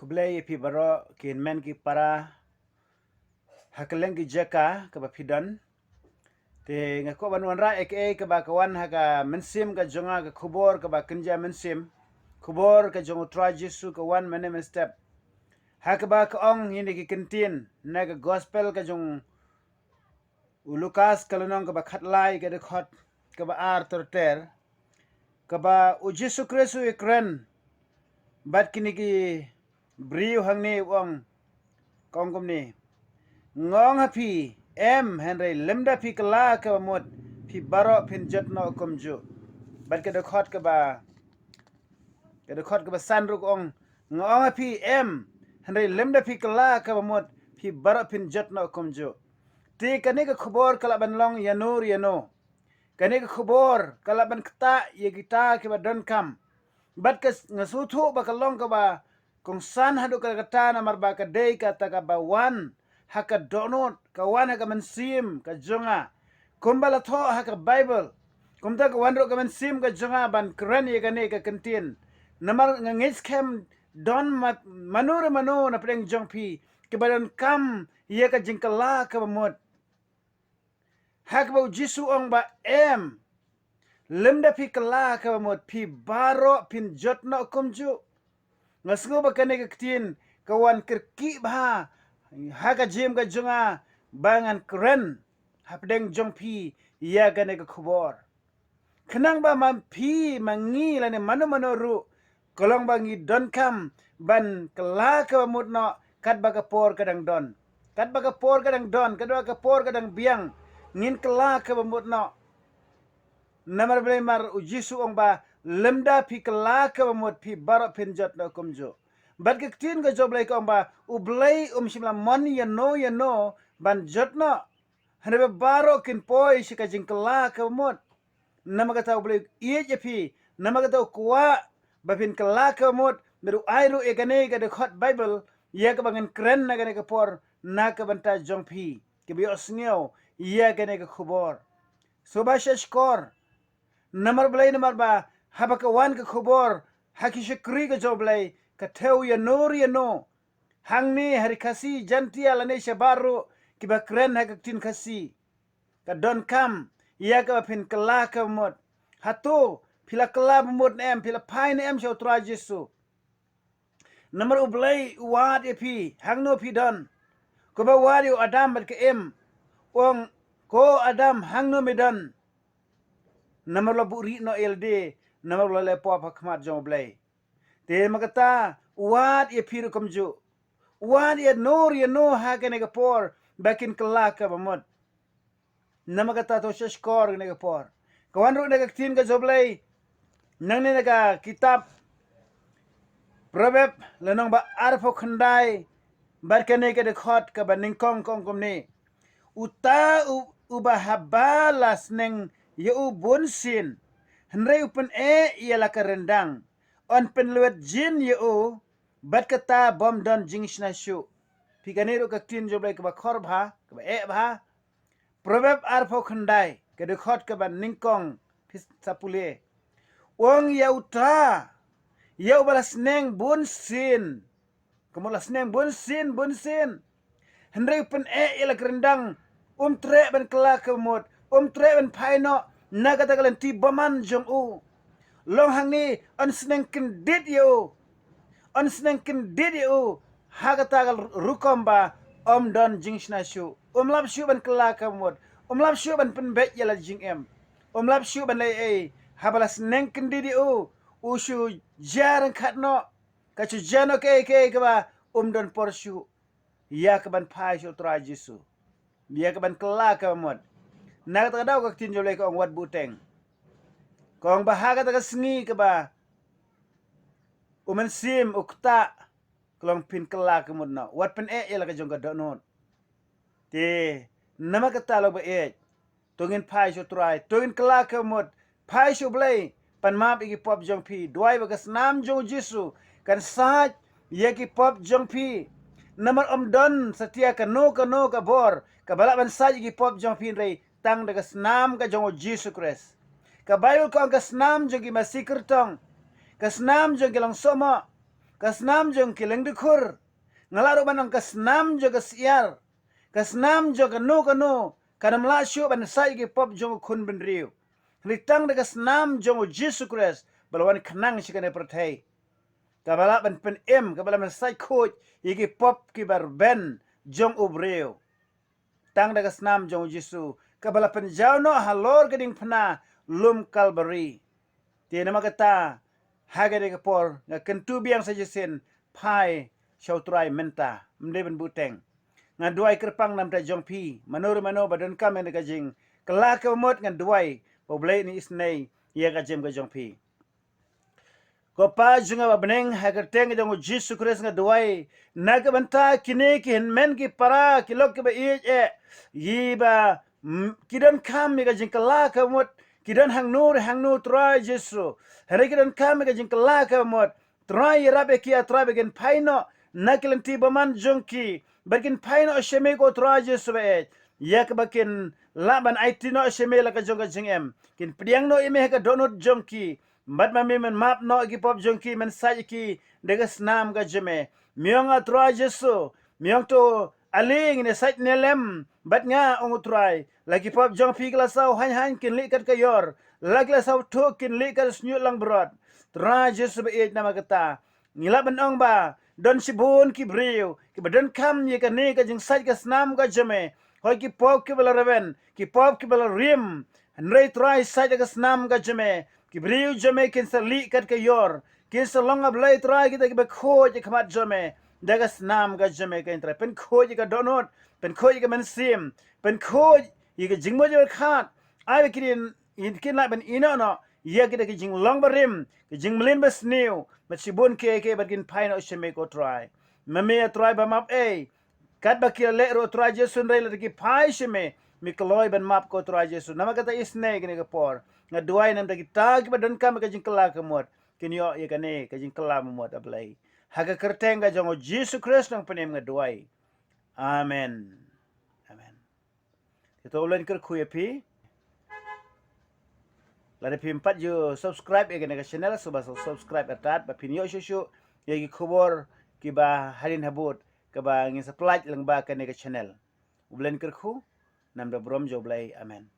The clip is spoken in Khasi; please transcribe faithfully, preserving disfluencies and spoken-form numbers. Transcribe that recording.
Khublei ïa phi baroh ki hynmen ki para ha kylleng ki jaka kaba phi don. Te nga kwah ban wanrah ïa kaei kaba ka wan ha ka mynsiem ka jong nga, ka khubor kaba kynja mynsiem. Khubor ka jong U Trai Jisu ka wan mynne mynstep. Ha kaba ka ong ïa kine ki kyntien na ka gospel ka jong u Lukas ka lynnong kaba khatlai ka dkhot kaba ar ter ter, kaba U Jisu Khrist u ïakren bad kine ki briew hangne, u ong, ka ong kumne: Nga ong ha phi, em, hynrei lymda phi kylla kaba mut, phi baroh phin jot noh kumjuh. Bad ka dkhot kaba, ka dkhot kaba san ruh ka ong: Nga ong ha phi, em, hynrei lymda phi kylla kaba mut, phi baroh phin jot noh kumjuh. Te kane ka khubor ka lah ban long ïano re ïano. Kane ka khubor ka lah ban ktah ïa kita kiba donkam. Bad ka s-, nga sngewthuh ba ka long kaba kongsan haduh katta katta, namar ba ka dei kata kaba wan ha ka dohnud, ka wan ha ka mynsiem ka jong nga. Kumba la thoh ha ka Baibl, kumta ka wan ruh ka mynsiem ka jong nga ban kren ïa kane ka kyntien. Namar nga ngeit skhem don ma-, mano re mano na pdeng jong phi kiba donkam ïa ka jingkylla kaba mut. Ha kaba U Jisu u ong ba, em, lymda phi kylla kaba mut, phi baroh phin jot noh kumjuh. Nga sngew ba kane ka ktien ka wan kyrkieh bha ha ka jingim ka jong nga ba ngan kren hapdeng jong phi ïa kane ka khubor. Khnang ba ma phi, ma ngi, lane mano mano ruh, ka long ba ngi donkam ban kylla kaba mut noh katba ka por ka dang don. Katba ka por ka dang don, katba ka por ka dang biang, ngin kylla kaba mut noh. Namar balei? Namar U Jisu u ong ba, lymda phi kylla kaba mut, phi baroh phin jot noh kumjuh. Bad ka ktien ka jong U Blei ka ong ba U Blei um shym la mon ïano ïano ban jot noh, hynrei ba baroh kin poi sha ka jingkylla kaba mut. Namar kata U Blei u ïeit ïa phi, namar kata u kwah ba phin kylla kaba mut. Bad u ai ruh ïa kane ka dkhot Baibl ïa kaba ngan kren na kane ka por na ka bynta jong phi kiba ïohsngew ïa kane ka khubor. Sngewbha shah shkor. Namar balei? Namar ba haba ka wan ka khubor ha ki shakri ka jong U Blei, ka thew ïano re ïano. Hangne ha ri Khasi Jaintia lane shabar ruh kiba kren ha ka ktien Khasi, ka donkam ïa kaba phin kylla kaba mut. Hato phi la kylla ba mut ne em? Phi la phai ne em sha U Trai Jisu? Namar U Blei u wad ïa phi hangno phi don. Kumba u wad ïa u Adam bad ka Im, u ong, ko Adam, hangno me don? Namar u la buhrieh noh ïa lade, namar u la leh pop ha khmat jong U Blei. Te namar kata u wad ïa phi ruh kumjuh. U wad ïano re ïano ha kane ka por ba kin kylla kaba mut. Namar kata to shah shkor kane ka por. Ka wan ruh na ka ktien ka jong U Blei nangne na ka kitab Proverb lynnong ba arphew khyndai bad kane ka dkhot kaba nyngkong, ka ong kumne: Uta u, uba haba la sneng ïa u bunsien, hynrei u pyneh ïa la ka ryndang, yn pynlwet jin ïa u, bad kata bym don jingshna shuh. Peit kane ruh ka ktien jong U Blei kaba khor bha, kaba eh bha. Proverb arphew khyndai, ka dkhot kaba nyngkong, phi sa pule. U ong ïa uta, ïa uba la sneng bunsien. Kumba la sneng bunsien, bunsien, hynrei u pyneh ïa la ka ryndang, um treh ban kylla kaba mut, um treh ban phai noh na kata ka lynti bymman jong u. Long hangne yn sneng kyndit ïa u. Yn sneng kyndit ïa u ha kata ka rukom ba ym don jingshna shuh. Um lap shuh ban kylla kaba mut. Um lap shuh ban pynbeit ïa la jingim. Um lap shuh ban leh ei ei. Haba la sneng kyndit ïa u, u shu jia ryngkat noh. Ka shu jia noh kaei kaei kaba um don por shuh ïa kaban phai sha U Trai Jisu, ïa kaban kylla kaba mut. Na kata ka daw ka ktien jong U Blei ka ong wat buteng. Ka ong ba ha kata ka sngi kaba u mynsiem u ktah, ka long phin kylla kaba mut noh, wat pyneh ïa la ka jong ka dohnud. Te namar kata, lok ba ïeit, to ngin phai sha U Trai, to ngin kylla kaba mut. Phai sha U Blei, pan map ïa ki pop jong phi, duwai ba ka snam jong U Jisu kan sait ïa ki pop jong phi. Namar ym don satia kano kano ka bor kaba lah ban sait ïa ki pop jong phi, hynrei tang da ka snam ka jong U Jisu Khrist. Ka Baibl ka ong ka snam jong ki masi kyrtong, ka snam jong ki long sohmoh, ka snam jong ki lyngdkhur, nga lah ruh ban ong ka snam jong ka syiar, ka snam jong kano kano, kan ym lah shuh ban sait ïa ki pop jong u khun bynriew. Hynrei tang da ka snam jong u Jisu Khrist ba la wan khnang sha kane ka pyrthei, kaba lah ban pynim, kaba lah ban sait khuid ïa ki pop kiba rben jong u briew. Tang da ka snam jong u Jisu kaba la pynjaw noh halor ka diengphna lum Kalbari. Te namar kata, ha kane ka por nga kyntu biang sa shisien, phai sha u Trai mynta, ym dei ban buteng. Nga duwai kyrpang namar jong phi, mano re mano ba donkam ïa ka jingkylla ka mut, nga duwai ba U Blei un isynei ïa ka jingim ka jong phi. Ko Pa jong nga ba ha bneng, ha ka kyrteng jong u Jisu Khrist nga duwai na ka bynta kine ki hynmen ki para, ki lok kiba ïeit eh, kiba, mm, ki donkam ïa ka jingkylla ka mut, ki don hangno re hangno Trai Jisu. Hynrei ki donkam ïa ka jingkylla ka mut. Trai ïarap ïa ki, ah Trai, ba kin phai noh na ki lynti bymman jong ki, ba kin phai noh sha me ko Trai Jisu ba ïeit, ïa kaba kin lah ban aiti noh sha me la ka jong ka jingim, kin pdiang noh ïa me ha ka dohnud jong ki. Bad ma me men map noh ïa ki pop jong ki, men sait ïa ki da ka snam ka jong me. Me ong, ah Trai Jisu, me ong, to ale ngin ïa sait ne lem bad nga, ong u Trai. La ki pop jong phi ki la saw haiñ haiñ kin lih kat ka ïor, la ki la saw thuh kin lih kat shñiuh langbrot. Trai Jisu ba ïeit, namar kata ngi lah ban ong ba don shibun ki briew kiba donkam ïa kane ka jingsait ka snam ka jong me. Hooid, ki pop kiba la rben, ki pop kiba la rim. Hynrei Trai, sait da ka snam ka jong me, ki briew jong me kin sa lih kat ka ïor, kin sa long, ah Blei Trai, kita kiba khuid ha khmat jong me da ka snam ka jong me. Ko Trai, pynkhuid ïa ka dohnud, pynkhuid ïa ka mynsiem, pynkhuid ïa ka jingmut jingpyrkhat. Ai ba kin, kin lah ban ïehnoh noh ïa kita ki jinglong barim, ki jingmlien basniew, bad shibun kiei kiei, bad kin phai noh sha me ko Trai. Ma me, ah Trai, ba map ei. Katba ki la leh ruh Trai Jisu, hynrei lada ki phai sha me, me kloi ban map ko Trai Jisu. Namar kata isynei kane ka por, nga duwai namar kita kiba donkam ïa ka jingkylla ka mut, kin ïoh ïa kane ka jingkylla ka mut, ah Blei. Ha ka kyrteng ka jong u Jisu Khrist nongpynim nga duwai. Amen. Amen. Te to, U Blei un kyrkhu ïa phi. Lada phim pat ju subscribe ïa kane ka channel, sngewbha sa subscribe artat ba phin ïoh shuh shuh ïa ki khubor kiba hadien habud kaba ngin sa pyllait lyngba kane ka channel. U Blei un kyrkhu, namar ka burom jong U Blei. Amen.